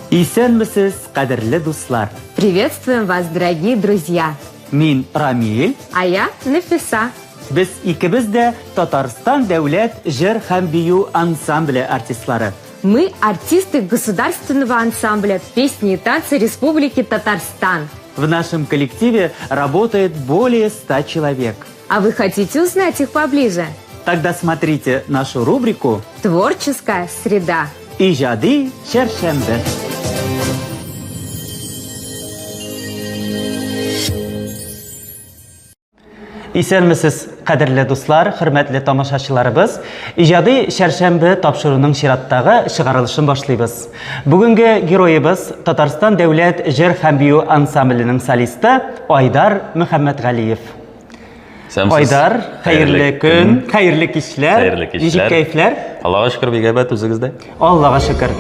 Исәнмесез, кадерле дуслар! Приветствуем вас, дорогие друзья! Мин Рамиль. А я Нафиса. Без икебез дә Татарстан дәүләт җыр һәм бию ансамбле артистлары. Мы артисты государственного ансамбля песни и танцы Республики Татарстан. В нашем коллективе работает более 100 человек. А вы хотите узнать их поближе? Тогда смотрите нашу рубрику «Творческая среда». Иҗади чәршәмбе. Исәнмесез, кадерле дуслар, хөрмәтле тамашачыларыбыз. Иҗади чәршәмбе тапшыруның чираттагы чыгарылышын башлыйбыз. Бүгенге героебыз Татарстан дәүләт җыр һәм бию ансамбленең солисты Айдар Мөхәммәтгалиев. Айдар, хәерле көн, хәерле кичләр. Хәерле кичләр. Ничек кәефләр? Аллага шөкер, бик әйбәт үзегездә. Аллага шөкер.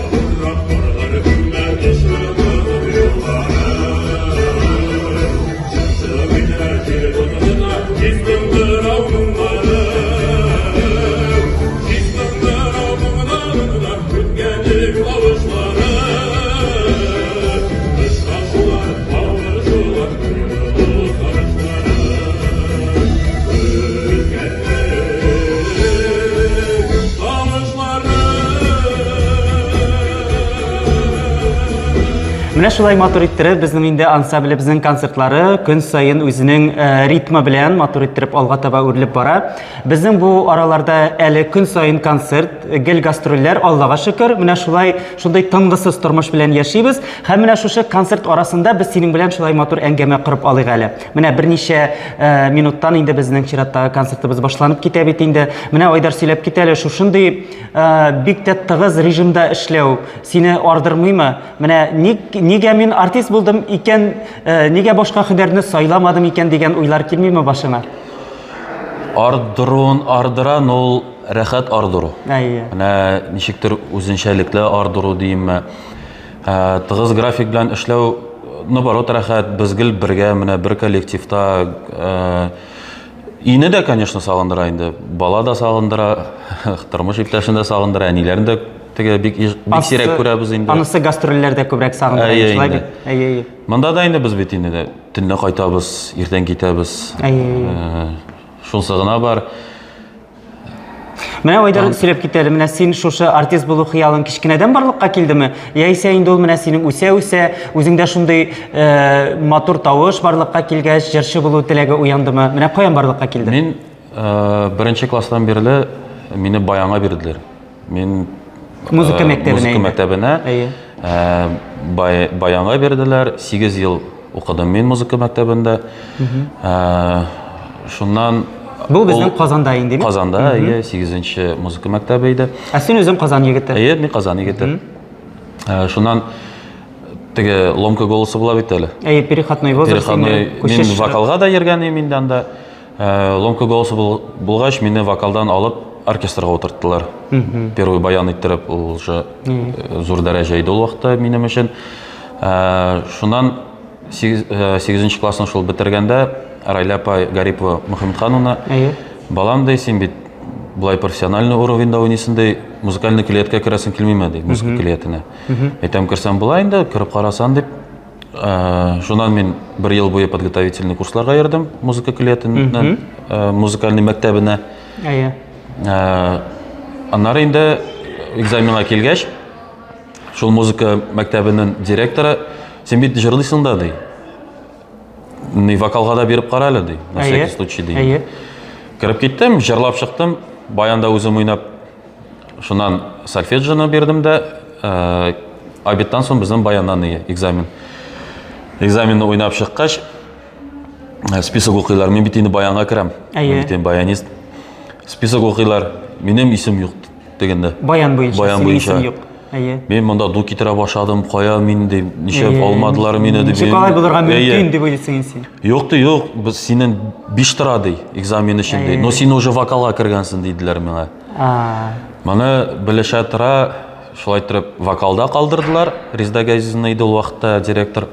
Менә шулай матур иттереп безнең инде ансамблебезнең концертлары көн саен үзенең э, ритмы белән матур иттереп алга таба үрелеп бара. Безнең бу араларда әле көн саен концерт, гел гастрольләр, Аллага шөкер, менә шулай шундый тынгысыз тормыш белән яшибез. Һәм менә шушы концерт арасында без синең белән шулай матур әңгәмә корып алыйк әле. Менә берничә э, минуттан инде безнең чираттагы концертыбыз башланып китә бит инде. Менә Айдар сөйләп китә әле, шушындый э, бик тә тыгыз режимда эшләү сине ардырмыймы? Менә ник, нигә мин артист булдым икән, э, нигә башка һөнәрне сайламадым икән дигән уйлар килмиме башыңа? Ардыруын ардыра, но ул рәхәт ардыру. Әйе. Менә ничектер үзенчәлекле ардыру димме. Э, тыгыз график белән эшләү наоборот рәхәт. Без гел бергә, менә бер коллективта э, Ине дә, конечно, сагындыра инде. Бала да сагындыра, тормыш иптәшен дә сагындыра, әниләрен дә теге бик бик сирәк күрәбез инде. Анысы гастрольләрдә күбрәк сагындыра, шулай бит? Әйе, әйе. Монда да инде без бит инде төнлә кайтабыз, иртән китәбез. Әйе, әйе. Э, шунысы гына бар. Менә Айдар сөйләп кит әле, менә син шушы артист булу хыялың кечкенәдән барлыкка килдеме? Яисә инде ул менә синең үсә-үсә, үзеңдә шундый э, матур тавыш барлыкка килгәч, җырчы булу теләге уяндымы? Менә каян барлыкка килде? Мин э, беренче класстан бирле мине баянга бирделәр. Мин музыка э, мәктәбенә. Музыка мәктәбенә. Әйе. Э, баянга бирделәр. 8 ел укыдым мин музыка мәктәбендә. Э, шуннан Бу безнең Казанда инде. Казанда, әйе, 8-нче музыка мәктәбе иде. Ә син үзең Казан егете? Әйе, мин Казан егете. Шуннан теге ломка голосы була бит әле. Әйе, переходной возраст. Переходной. Мин вокалга да йөргән идем инде анда. Э, ломка голосы булгач, мине вокалдан алып оркестрга утырттылар. Первый баян иттереп, ул уже э, зур дәрәҗә иде ул вакытта минем өчен. Э, шуннан 8 классны шул бетергәндә Райля апай Гарипова Мөхәммәтхановна, балам ди, син бит болай профессиональный уровеньда уйныйсың ди, музыкальный көллияткә керәсең килмиме ди, музыка көллиятенә. Әйтәм, керсәм була инде, кереп карасан дип. Э, шуннан мин бер ел буе подготовительный курсларга йөрдем музыка көллиятеннән, э, музыкальный мәктәбенә. Әйе. Э, аннары инде экзаменга килгәч, шул музыка мәктәбенең директоры, син бит җырлыйсың да, ди. Ни вокалга да биреп кара әле, ди. На всякий случай, ди. Әйе. Кереп киттем, җырлап чыктым, баянда үзем уйнап. Шуннан сольфеджионы бирдем дә, э, обедтан соң безнең баяннан экзамен. Экзаменны уйнап чыккач, э, список укыйлар. Мин бит инде баянга керәм. Мин бит инде баянист. Список укыйлар. Минем исем юк дигәндә. Баян буенча. Баян буенча. Юк. Әйе. Мин монда ду китерә башладым, кая мин дип, нишләп алмадылар мине дип. Ничек алай булырга мөмкин дип уйлыйсың син? Юк ди, юк, без синнән 5 тора ди, экзамен өчен ди. Но син уже вокалга кергәнсең диделәр миңа. Моны белешә тора, шулай итеп вокалда калдырдылар. Резда Газизовна иде ул вакытта директор.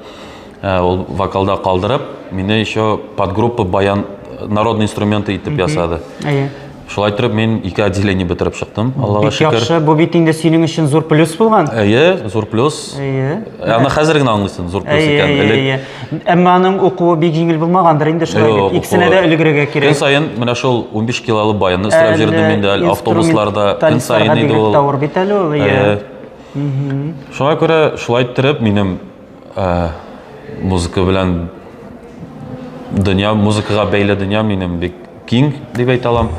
Э, ул вокалда калдырып, мине еще подгруппа баян народные инструменты итеп ясады. Әйе. Шулай торып мин ике отделение бетереп чыктым, Аллага Бик шөкер. яхшы, бу бит инде синең өчен зур плюс булган. Әйе, зур плюс. Әйе. Аны хәзер генә аңлыйсың, зур плюс Әйе, икән. әйе, Элек әйе. Әмма аның укуы бик җиңел булмагандыр инде шулай Юк, бит. Икесенә укуы. дә өлгерергә Көн кирәк. саен менә шул 15 килолы баянны өстерәп йөрдем инде, әле автобусларда көн саен иде ул. Бик авыр бит әле ул, әйе. Әйе. Шуңа күрә шулай иттереп минем Э, музыка белән дөнья, музыкага бәйле дөнья минем бик киң дип әйтә алам.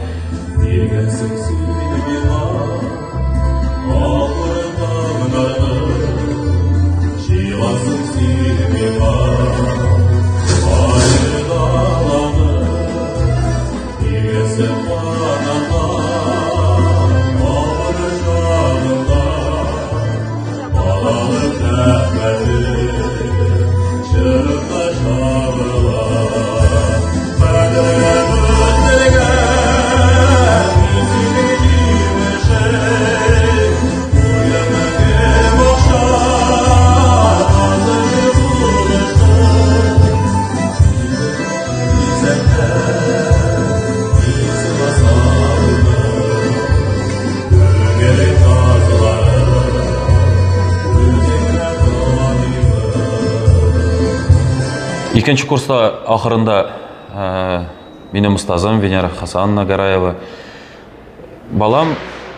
Икенче курста ахырында э, минем остазым Венера Хасановна Гараева балам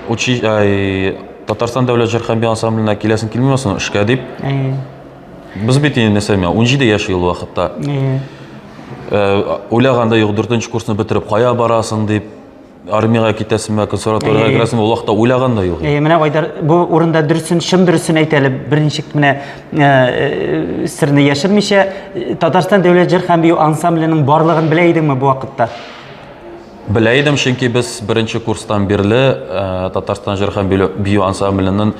учи ай, Татарстан дәүләт җыр һәм бию ансамбленә киләсең килмиме соң эшкә дип. Без бит инде нәрсә миңа 17 яшь ул вакытта. Э, уйлаганда юк, дүртенче курсны бетереп кая барасың дип армиягә китәсеңме, консерваториягә керәсеңме, ул вакытта уйлаган да юк. Әйе, менә Айдар, бу урында дөресен, чын дөресен әйт әле, берничек менә э, э, серне яшермичә, э, Татарстан дәүләт җыр һәм бию ансамбленең барлыгын белә идеңме бу вакытта? Белә идем, чөнки без беренче курстан бирле Татарстан җыр һәм бию ансамбленең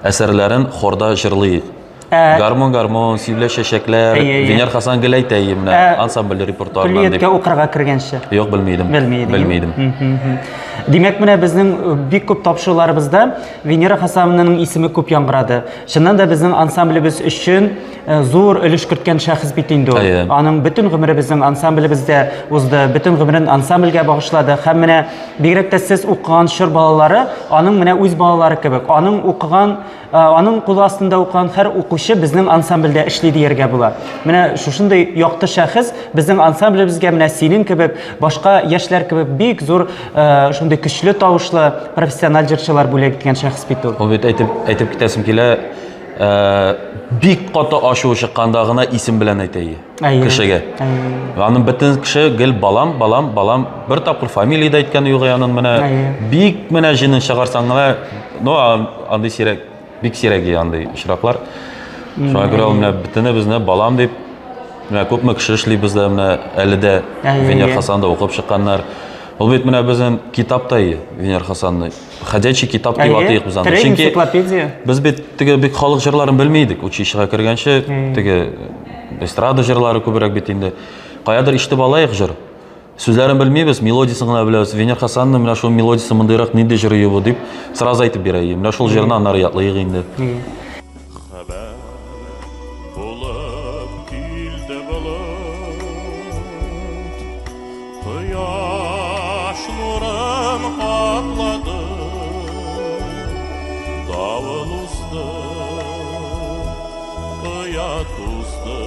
әсәрләрен хорда җырлыйк. Ә, гармун, гармун, сөйлә чәчәкләр. Венер Хасан гел әйтә иде менә ансамбль репертуарыннан дип. Көллияткә укырга кергәнче. Юк, белми идем. Белми идем. Белми идем. Димәк, менә безнең э, бик күп тапшыруларыбызда Венера Хасановнаның исеме күп яңгырады. Чыннан да безнең ансамблебез өчен э, зур өлеш керткән шәхес бит инде ул. Аның бөтен гомере безнең ансамблебездә узды, бөтен гомерен ансамбльгә багышлады. Һәм менә бигрәк тә сез укыган чор балалары аның менә үз балалары кебек. Аның укыган Аның кулы астында укыган һәр укучы безнең ансамбльдә эшли дияргә була. Менә шушындый якты шәхес безнең ансамблебезгә менә синең кебек, башка яшьләр кебек бик зур шундый көчле тавышлы профессиональ җырчылар бүләк иткән шәхес бит ул. Ул бит әйтеп, әйтеп китәсем килә, бик каты ачуы чыкканда гына исем белән әйтә кешегә. Аның бөтен кеше гел балам, балам, балам. Бер тапкыр фамилия дә әйткәне юк аның менә. Бик менә җенен чыгарсаң гына, ну, андый сирәк, бик сирәк андый очраклар. Шуңа күрә ул менә бөтенебезне балам дип, менә күпме кеше эшли бездә менә әле дә Венер Хасанда укып чыкканнар. Ул бит менә безнең китапта Венер Хасанны. Ходячий китап дип атыйк без аны. Чөнки энциклопедия. Без бит теге бик халык җырларын белми идек. Училищега кергәнче теге эстрада җырлары күбрәк бит инде. Каядыр ишетеп алайык җыр. Сүзләрен белмибез, мелодиясен генә беләбез. Венер Хасановна менә шул мелодиясе мондыйрак нинди җыр бу дип сразу әйтеп бирә. Менә шул җырны аннары ятлыйк инде. Хәбәр булып килде болыт, Кояш нурын каплады, Давыл узды, оят узды.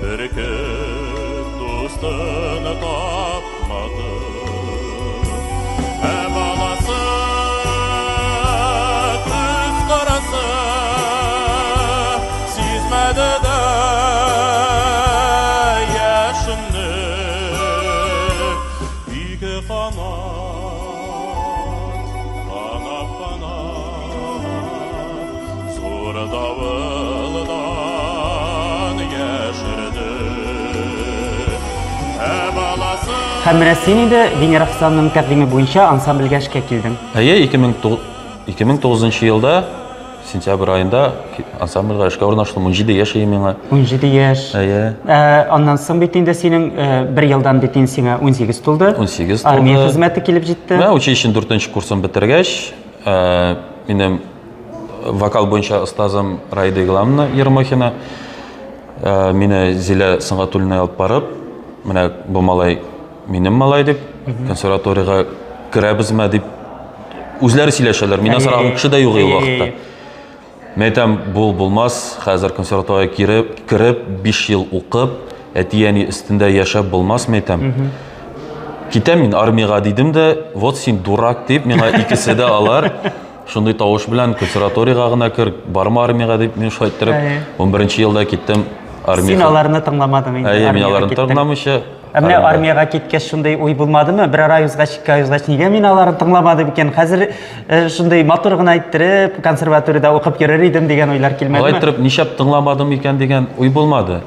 Бөркет дустын тапмады. Ә баласы күз карасы сизмәде дә яшемне. Ике канат, канап канап, зур давылдан яшерде. Ә баласы Һәм менә син инде Венера Хасановнаның тәкъдиме буенча ансамбльгә эшкә килдең. Әйе, 2009 елда сентябрь аенда ансамбльгә эшкә урнаштым. 17 яшь иде миңа. 17 яшь. Әйе. Ә, аннан соң бит инде синең э, бер елдан бит инде сиңа 18 тулды. 18 тулды. Армия хезмәте килеп җитте. Менә училищеның 4 курсын бетергәч, э, минем вокал буенча остазым Раида Игламовна Ермохина э, мине Зилә Сөнгатуллина алып барып, менә бу малай минем малай дип, Консерваториягә керәбезме дип үзләре сөйләшәләр. Миннән сораган кеше дә юк ул вакытта. Мин әйтәм, бул булмас, хәзер консерваториягә кереп, кереп 5 ел укып, әти-әни өстендә яшәп булмас, мин әйтәм. Китәм мин армиягә дидем дә, вот син дурак дип, миңа икесе дә алар шундый тавыш белән консерваториягә гына кер, барма армиягә дип, мин шулай иттереп 11 елда киттем армиягә. Син аларны тыңламадың инде. Әйе, мин аларны тыңламыйча. Ә менә армиягә киткәч шундый уй булмадымы? Берәр ай узгач, ике ай узгач, нигә мин аларны тыңламадым икән? Хәзер э, шундый матур гына иттереп, консерваториядә укып йөрер идем дигән уйлар килмәдеме? Алай иттереп, нишләп тыңламадым икән дигән уй булмады.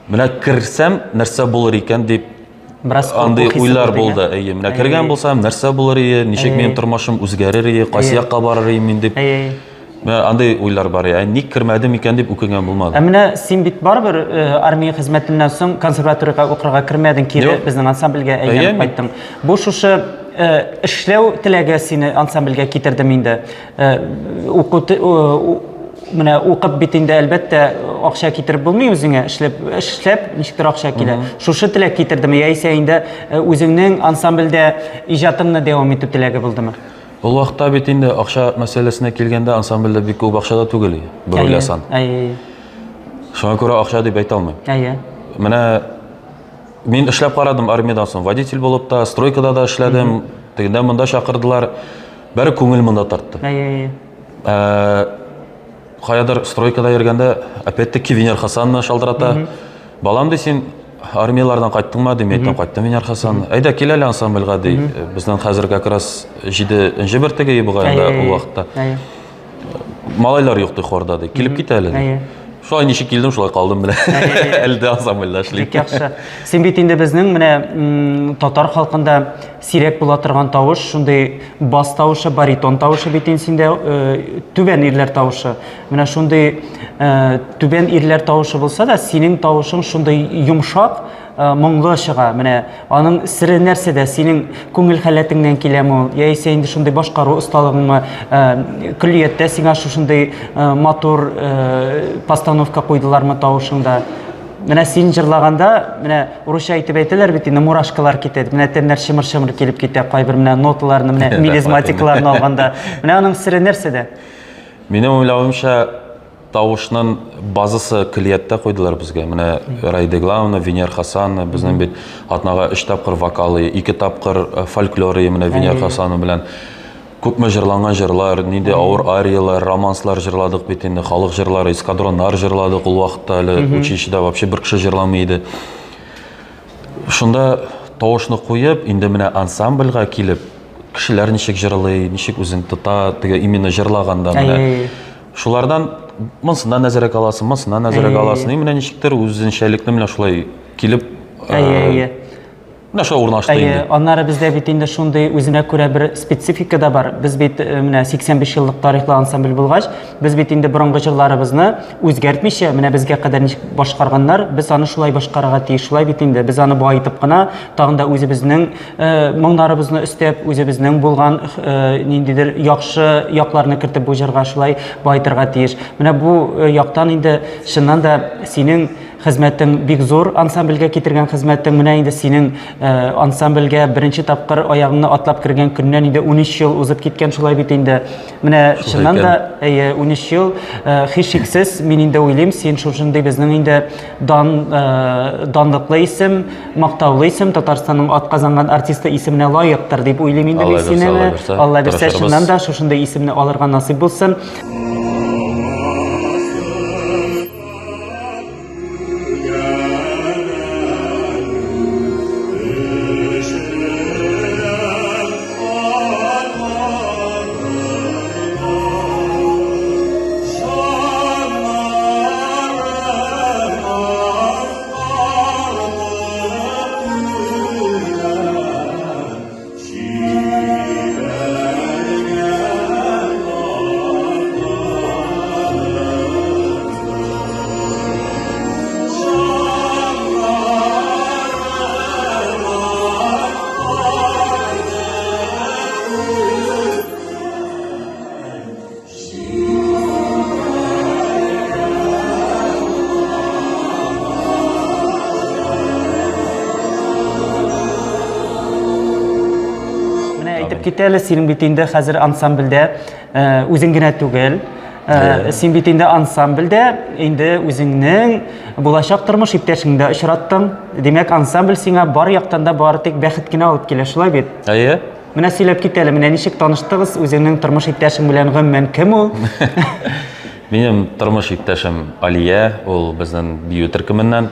Менә керсәм, нәрсә булыр икән дип Бераз андый уйлар булды. Әйе, менә кергән булсам, нәрсә булыр ие, ничек минем тормышым үзгәрер ие, кайсы якка барыр идем мин дип. Әйе. Менә андый уйлар бар. Ә ник кермәдем икән дип үкенгән булмады. Ә менә син бит барыбер э, армия хезмәтеннән соң консерваториягә укырга кермәдең, кире безнең ансамбльгә әйләнеп кайттың. Бу шушы э, эшләү теләге сине ансамбльгә китердеме инде? Э, уку менә укып бит инде әлбәттә акча китереп булмый үзеңә, эшләп эшләп ничектер акча килә. Шушы теләк китердеме яисә инде үзеңнең ансамбльдә иҗатыңны дәвам итү теләге булдымы? Ул вакытта бит инде акча мәсьәләсенә килгәндә ансамбльдә бик күп акча да түгел, бер уйласан. Әйе. Шуңа күрә акча дип әйтә алмыйм. Әйе. Менә мин эшләп карадым армиядән соң, водитель булып та, стройкада да эшләдем, тегендә монда чакырдылар. Бәре күңел монда тартты. Әйе. Ә, каядыр стройкада йөргәндә, опять-таки Венер Хасановна шалтырата. Балам, ди, син армияләрдән кайттыңмы, ди, мин әйтәм, кайттым, Венер Хасан. Әйдә, кил әле ансамбльгә, ди. Безнең хәзер как раз җиденче бертеге бугай анда ул вакытта. Малайлар юк, ди, хорда, ди. Килеп кит әле, ди. Шулай ничек килдем, шулай калдым менә. Әле дә ансамбльдә эшлим. Бик яхшы. Син бит инде безнең менә татар халкында сирәк була торган тавыш, шундый бас тавышы, баритон тавышы бит инде синдә, э, түбән ирләр тавышы. Менә шундый э, түбән ирләр тавышы булса да, синең тавышың шундый йомшак, э, моңлы чыга. Менә аның сере нәрсәдә? Синең күңел халәтеңнән киләме ул? Яисә инде шундый башкару осталыгыңмы? Көллияттә сиңа шушындый матур постановка куйдылармы тавышыңда? Менә син җырлаганда, менә урысча әйтеп әйтәләр бит инде, мурашкалар китә. Менә тәннәр чымыр-чымыр килеп китә, кайбер менә ноталарны, менә мелизматикаларны алганда. Менә аның сере нәрсәдә? Минем уйлавымча, тавышның базасы көллияттә куйдылар безгә. Менә Райда Главна, Венер Хасанова, безнең бит атнага өч тапкыр вокалы, ике тапкыр э, фольклоры менә Венер Хасанова белән. Күпме җырланган җырлар, нинди авыр арияләр, романслар җырладык бит инде, халык җырлары, эскадроннар җырладык ул вакытта әле училищеда вообще бер кеше җырламый иде. Шунда тавышны куеп, инде менә ансамбльгә килеп, кешеләр ничек җырлый, ничек үзен тота, теге именно җырлаганда менә. Шулардан монсыннан әзерәк аласың, монсыннан әзерәк аласың. И менә ничектер үзенчәлекне менә шулай килеп, Әйе, әйе. Менә шулай урнашты Әйе, инде. аннары бездә бит инде шундый үзенә күрә бер специфика да бар. Без бит э, менә 85 еллык тарихлы ансамбль булгач, без бит инде борынгы җырларыбызны үзгәртмичә, менә безгә кадәр ничек башкарганнар, без аны шулай башкарырга тиеш. Шулай бит инде без аны баетып кына, тагын да үзебезнең э, моңнарыбызны өстәп, үзебезнең булган э, ниндидер яхшы якларны кертеп бу җырга шулай баетырга тиеш. Менә бу э, яктан инде чыннан да синең Хезмәтең бик зур, ансамбльгә китергән хезмәтең. Менә инде синең э, ансамбльгә беренче тапкыр аягыңны атлап кергән көннән инде 13 ел узып киткән шулай бит инде. Менә чыннан да, әйе, 13 ел, э, һичшиксез, мин инде уйлыйм, син шушындый безнең инде дан э, данлыклы исем, мактаулы исем, Татарстанның атказанган артисты исеменә лаектыр дип уйлыйм инде мин сине. Алла бирсә, чыннан да шушындый исемне алырга насыйп булсын. кит әле, синең бит инде хәзер ансамбльдә үзең генә түгел. Син бит инде ансамбльдә инде үзеңнең булачак тормыш иптәшеңне дә очраттың. Димәк, ансамбль сиңа бар яктан да бары тик бәхет кенә алып килә, шулай бит? Әйе. Менә сөйләп кит әле, менә ничек таныштыгыз үзеңнең тормыш иптәшең белән, гомумән кем ул? Минем тормыш иптәшем Алия, ул безнең бию төркеменнән.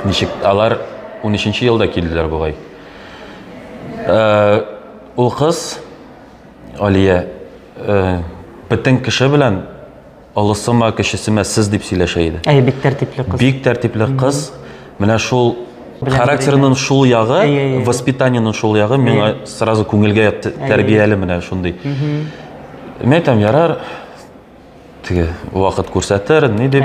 Ничек алар 13 елда килделәр бугай. Ул кыз Алия бөтен кеше белән олысыма, кечесемә сез дип сөйләшә иде. Әй, бик тәртипле кыз. Бик тәртипле кыз. Менә шул характерының шул ягы, воспитаниеның шул ягы миңа сразу күңелгә ятты, тәрбияле менә шундый. Мин әйтәм, ярар, теге вакыт күрсәтер, ни дип.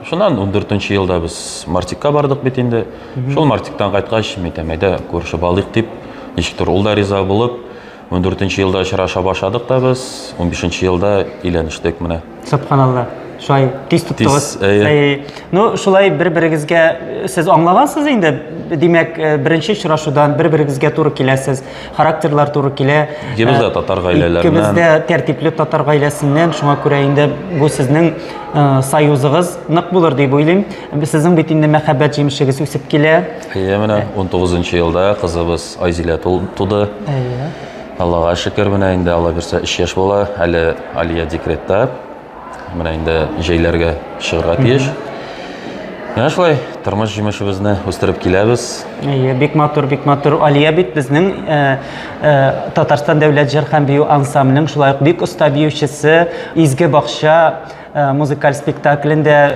Шуннан 14 елда без Мартикка бардык бит инде. Шул Мартиктан кайткач, мин әйтәм, әйдә, күрешеп алыйк дип, ничектер ул да риза булып, 14 елда очраша башладык та без, 15 елда өйләнештек менә. Сөбханалла. Шулай тиз тоттыгыз. Тиз, әйе. Ну, шулай бер-берегезгә сез аңлагансыз инде. Димәк, беренче очрашудан бер-берегезгә туры киләсез, характерлар туры килә. Икебез дә татар гаиләләреннән. Икебез дә тәртипле татар гаиләсеннән, шуңа күрә инде бу сезнең союзыгыз нык булыр дип уйлыйм. Сезнең бит инде мәхәббәт җимешегез үсеп килә. Әйе, менә 19 елда кызыбыз Айзилә туды. Әйе. Аллага шөкер, менә инде Алла бирсә 3 яшь була. Әле Алия декретта. Менә инде җәйләргә чыгарга тиеш. Менә шулай тормыш җимешебезне үстереп киләбез. Әйе, бик матур, бик матур. Алия бит безнең Татарстан дәүләт җыр һәм бию ансамблінің шулай ук бик оста биючесе, Изге бакча музыкаль спектаклендә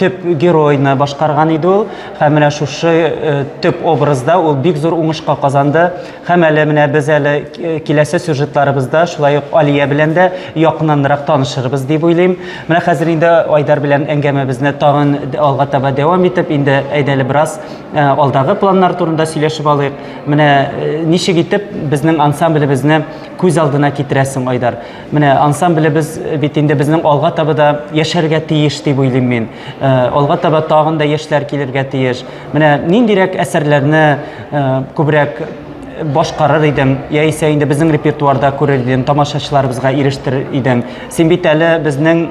төп геройны башкарган иде ул. Һәм менә шушы төп образда ул бик зур уңышка казанды. Һәм әле менә без әле киләсе сюжетларыбызда шулай ук Алия белән дә якыннанрак танышырбыз дип уйлыйм. Менә хәзер инде Айдар белән әңгәмәбезне тагын алга таба дәвам итеп, инде әйдә әле бераз алдагы планнар турында сөйләшеп алыйк. Менә ничек итеп безнең ансамблебезне күз алдына китерәсең, Айдар? Менә ансамблебез бит инде безнең алга таба да яшәргә тиеш дип уйлыйм мин. Алга таба тагын да яшьләр килергә тиеш. Менә ниндирәк әсәрләрне күбрәк башкарыр идең, яисә инде безнең репертуарда күрер идең, тамашачыларыбызга ирештерер идең. Син бит әле безнең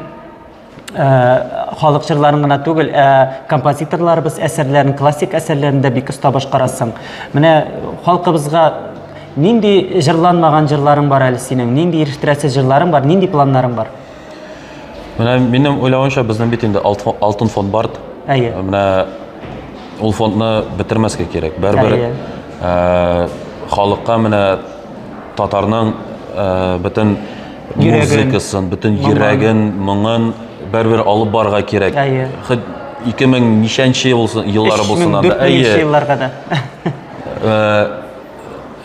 халык җырларын гына түгел, ә композиторларыбыз әсәрләрен, классик әсәрләрен дә бик оста башкарасың. Менә халкыбызга нинди җырланмаган җырларың бар әле синең? Нинди ирештерәсе җырларың бар? Нинди планнарың бар? Менә минем уйлавымча, безнең бит инде алтын фонд бар. Әйе. Менә ул фондны бетермәскә кирәк. Бәрбер халыкка менә татарның бөтен музыкасын, бөтен йөрәген, моңын бәрбер алып барырга кирәк. Әйе. Хоть 2000 ничәнче булсын, еллары булсын анда. Әйе. елларга да.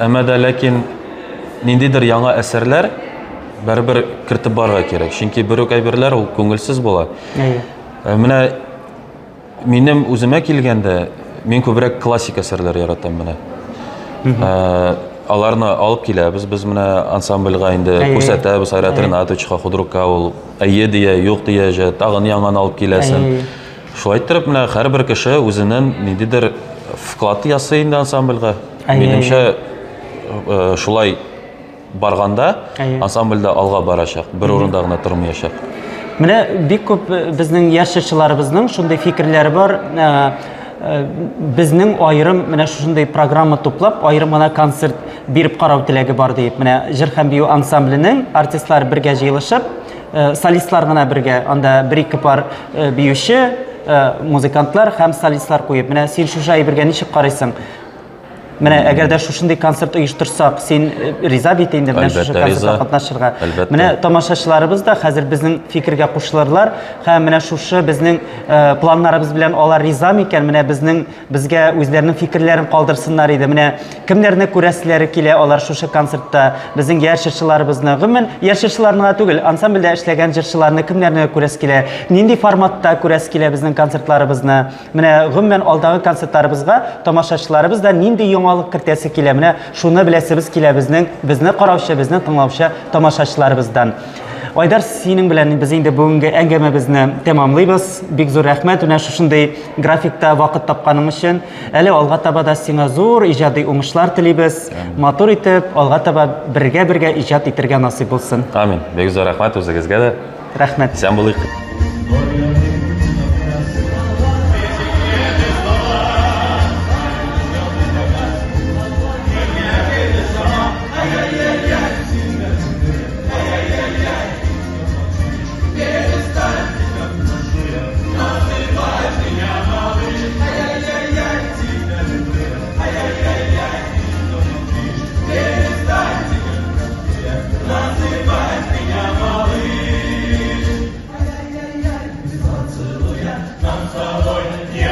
Әмма дә ләкин ниндидер яңа әсәрләр бәрбер кертеп барырга кирәк. Чөнки бер үк әйберләр ул күңелсез була. Әйе. Менә минем үземә килгәндә, мин күбрәк классик әсәрләр яратам менә. Аларны алып киләбез без менә ансамбльгә инде күрсәтәбез Айрат Ринатовичка, худрукка ул әйе дия, юк дия, җә тагын яңаны алып киләсең. Шулай иттереп менә һәрбер кеше үзенең ниндидер вклад ясый инде ансамбльгә. Минемчә, шулай барганда ансамбль дә алга барачак, бер урында гына тормаячак. Менә бик күп безнең яшь җырчыларыбызның шундый фикерләре бар. Безнең аерым менә шушындый программа туплап, аерым гына концерт биреп карау теләге бар диеп. Менә җыр һәм бию ансамбленең артистлары бергә җыелышып, солистлар гына бергә, анда бер-ике пар биюче, музыкантлар һәм солистлар куеп. Менә син шушы әйбергә ничек карыйсың? Менә әгәр дә шушындый концерт оештырсак, син риза бит инде менә шушы концертта катнашырга. Менә тамашачыларыбыз да хәзер безнең фикергә кушылырлар һәм менә шушы безнең планнарыбыз белән алар риза микән? Менә безнең безгә үзләренең фикерләрен калдырсыннар иде. Менә кемнәрне күрәселәре килә алар шушы концертта? Безнең яшь җырчыларыбызны, гомумән яшь җырчыларны гына түгел, ансамбльдә эшләгән җырчыларны кемнәрне күрәсе килә? Нинди форматта күрәсе килә безнең концертларыбызны? Менә гомумән алдагы концертларыбызга тамашачыларыбыз да нинди яңалык кертәсе килә, менә шуны беләсебез килә безнең, безне караучы, безне тыңлаучы тамашачыларыбыздан. Айдар, синең белән без инде бүгенге әңгәмәбезне тәмамлыйбыз. Бик зур рәхмәт менә шушындый графикта вакыт тапканың өчен. Әле алга таба да сиңа зур иҗади уңышлар телибез. Матур итеп, алга таба бергә-бергә иҗат итәргә насыйп булсын. Амин. Бик зур рәхмәт үзегезгә дә. Рәхмәт. Исән булыйк. Нам с тобой не